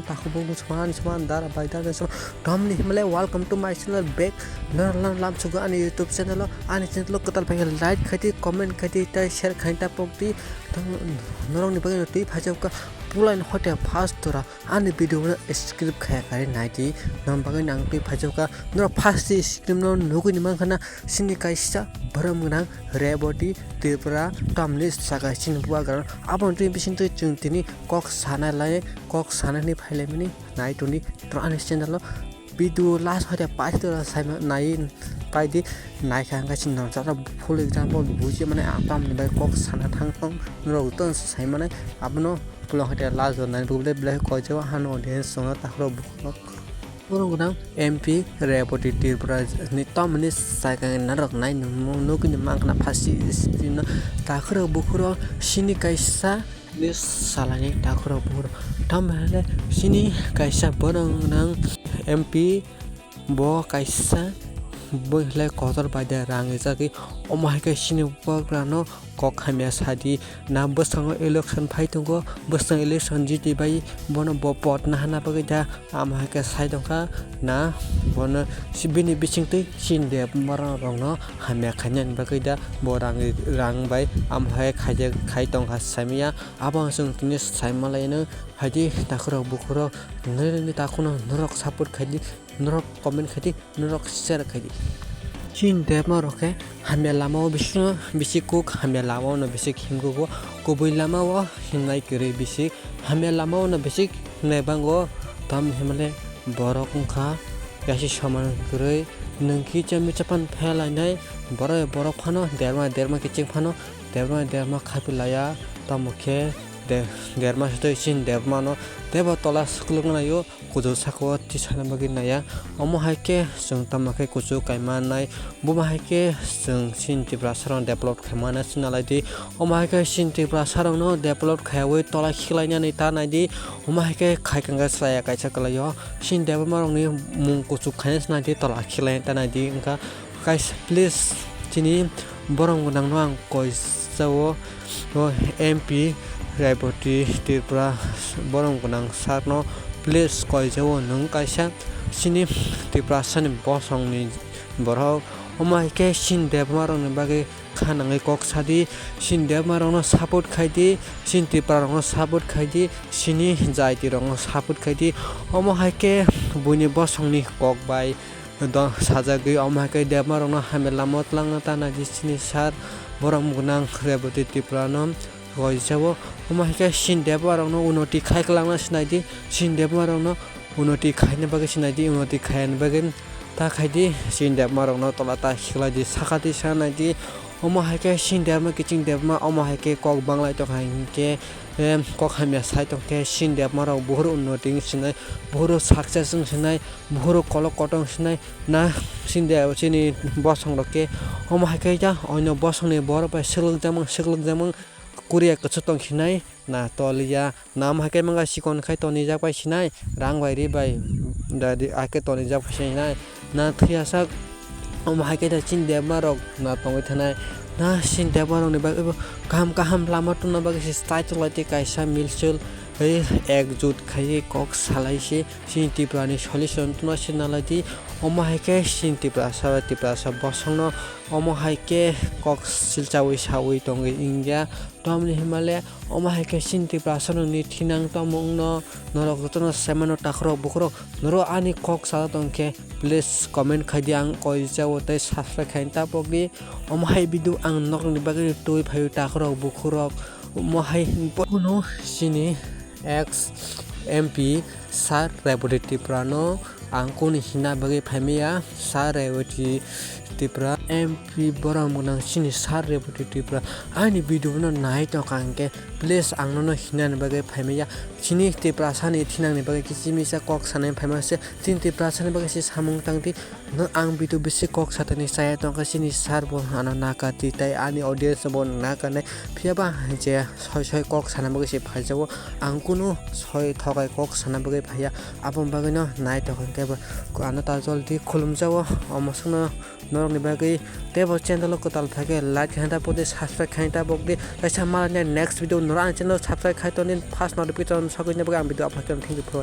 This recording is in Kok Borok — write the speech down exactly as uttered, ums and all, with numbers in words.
Takhuk bukung sman sman dara bai dara sman. Tamni himle welcome to my channel back. Nor lang lam sugo ani YouTube channel o, ani channel o kwtal pai like khaidi, comment khaidi, tai share khaidi ta pokdi. Norokni bagwi twi phajak ka pulai hote first tora ani video no skip khaya kari naidi. Nam bagwi nang twi phajak ka norok first screen no nugwi ni mankha na sini kaisa borom gwnang Reboti Tripura tamni saka sini bubagra. Aboni twi bising twi chwng tini kok sana lai kok sana ni phailaimani nai toni to ani channel o video last hoite paithor saima nai paidi naikha hwnkhe chwng jara full example buji mane ang tamni bai kok sana thang thang norok to saimane abono pulo hoite last o nai bubule belai koijago hano audience chwngno takhro bukhuk. Borok gwnang M P Reboti Tripura ni tamni saikang narok nai nukgwi mankha na phaisi screen o takhro bukhuro sini kaisa ni salani takhro bukhuro tamni hwnle sini kaisa borok gwnang M P bo kaisa bo hwnle kotor bai de rang rijagwi omo hai khe sini bubagrano kok hamya sadi na bwskango election phai tongo bwskang election jiti bai bono bo vote nahana bagwi da. Amo hai khe sai tongkha na bono si bini bisingtwi chini de borok rokno hamya khainani bagwi da bo rang rang bai amo hai khaijak khai tongkha saimaya abo chwng tini saimalaino haidi takhurok bukhurok nini takhukno norok support khaidi norok comment khaidi norok share khaidi. Chini debma rok khe hamya lama o bisingo bisi kuk hamya lama o no bisi himkugo kubui lama o himnai kwrwi bisi hamya lama o no bisi himnai bango tamni hwnmale borok wngkha kaisa soman kwrwi nwng kisa michapan phelainai borok borok phano derma derma kiching phano derma derma khapi laya tamo khe de- derma sotwi chini debma no tebo tola swklwk naio. Kuchuk saka o tisana bagwi naiya. Omo hai khe chwng tamo khe kuchuk kaima nai. Buma hai khe chwng chini Tiprasa rok develop khaima nai swnalai di. Omo hai khe chini Tiprasa rok no develop khaiwi tola khiklainani ta nai di. Omo hai khe khai kang khe chaya kaisa kwlai o. Chini debma rok ni mung kuchuk khaina swnai di tola khiklai ta nai di wngkha. Guys, please, chini borom gwnang no ang koi jao, o M P Raiboti Tripura borom gwnang sir no please koi jao nwng kaisa chini Tiprasa ni bosong ni borok. Omo hai khe chini debma rok ni bagwi kha nangwi kok sadi, chini debma rok no support khai di, chini Tripura rok no support khai di, chini jaiti rok no support khai di. Omo hai khe buini bosong ni kok bai do sajagwi omo hai khe debma rokno hamya lama o twlangna ta nai di chini sir borom gwnang Reboti Tripura no koi jao. Omo hai khe chini debma rokno unoti khai kwlangna sinai di, chini debma rokno unoti khaina bagwi sinai di, unoti khaina bagwi ta khai di, chini debma rokno tola ta khiklai di, saka di, sanai di. Omo hai khe chini debma kiching debma omo hai khe kok banglai tongkha hinkhe, em, kok hamya sai tongkhe chini debma rok buhur unoti wng sinai, buhur success wng sinai. Buhurok kolok kotor wngsinai na sinde chini bosong rok khe. Omo hai khe ja oino bosongni borok bai swlwkjakmang swlwkjakmang kuriya kwchwk tongsinai na toliya. Na omo hai khe mangga chikon khai tonijak bai sinai rang bai ri bai da di hai khe tonijak bai sinai na thwiyasak. Omo hai khe da chini debma rok na tongwi thanai na chini debma rokni bagwi bo kaham kaham lama tongna bagwi se chaitok lai tei kaisa milsul. Hai ekjut khaiwi kok salai se chini Tripura ni solution tongna se nalai di. Omo hai khe chini Tiprasa bai Tiprasa bosongno omo hai khe kok silchawi sawi tongwi wngya. Tamni hwnmale omo hai khe chini Tiprasa rokni thinang tamo wngno norok jotono sai mano takhurok bukhurok norok ani kok sala tongkhe please comment khai di ang koi jao tei subscribe khai ta pok di. Omo hai video ang nokni bagwi twi phaio takhurok bukhurok omo hai kunu chini ex M P Sir Reboti Tripura no ang kunu hina bagwi phaimaya Sir Reboti Tripura M P borom gwnang chini Sir Reboti Tripura ani video no nai tongkha hinkhe please ang nono hinani bagwi phaimaya chini Tiprasa ni thinang ni bagwi kichimisa kok sanai phaima se chini Tiprasa ni bagwi se samung tang di. No ang video bisi kok satani chaya tongkha chini sir bo ano nakati tei ani audience bo nakanai phiyaba je soi soi kok sana bagwi se phaijago ang kunu soi thokai kok sana bagwi phaiya aboni bagwino nai tongkha kebo ano ta joldi khulumjago omo songno norokni bagwi teibo channel o kwtal phaikhe like khaina ta pokdi subscribe khaina ta pokdi kaisa malani next video norok ani channel o subscribe khai tongdi first notification sokgwini bagwi ang video upload khainai thank you for